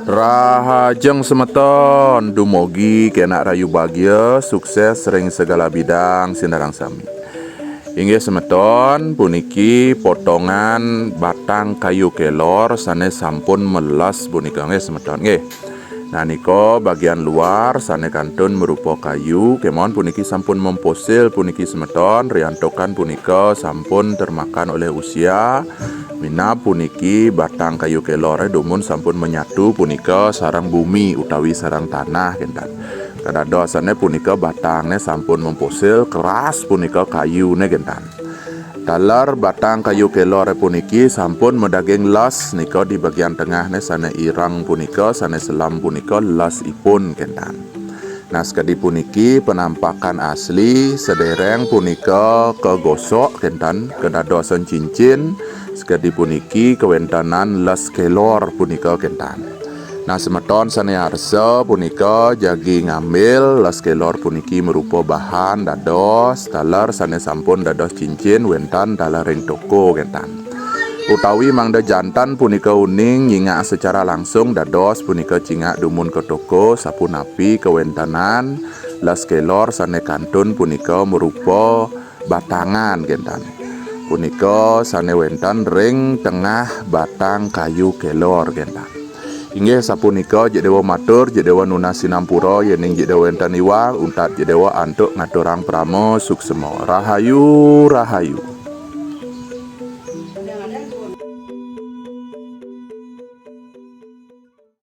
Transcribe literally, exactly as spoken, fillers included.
Rahajeng semeton, dumogi kenak rahayu bagia, sukses ring segala bidang sinareng sami. Inggih semeton, puniki potongan batang kayu kelor sane sampun meles punika, nggih semeton, nggih. Nah, nika bagian luar sane kantun marupa kayu, kemawon puniki sampun memfosil puniki semeton, riantukan punika sampun termakan oleh usia, minab puniki batang kayu kelore dumun sampun menyatu punika sareng bumi utawi sareng tanah, kenten. Kadadosane punika batangne sampun memfosil, keras punika kayune, kenten. Taler batang kayu kelore puniki sampun madaging les, nika di bagian tengahne sane ireng punika, sane selem punika lesipun, kenten. Nah, sakadi puniki penampakan asli, sedereng punika kagosok, kenten, kadadosan cincin, sakadi puniki kawentenan les kelor punika, kenten. Nah, semeton sane arsa punika jagi ngambil les kelor puniki marupa bahan dados taler sane sampun dados cincin wenten taler ring toko, kenten. Utawi mangda janten punika uning nyingak secara langsung dados punika cingak dumun ka toko, sapunapi kawentenan les kelor sane kantun punika marupa batangan, kenten. Punika sane wenten ring tengah batang kayu kelor, kenten. Inggih sapunika, Jik Dewa matur, Jik Dewa nunas sinampura, yening Jik Dewa wenten iwang, untat Jik Dewa antuk ngaturang parama suksma. Rahayu, rahayu.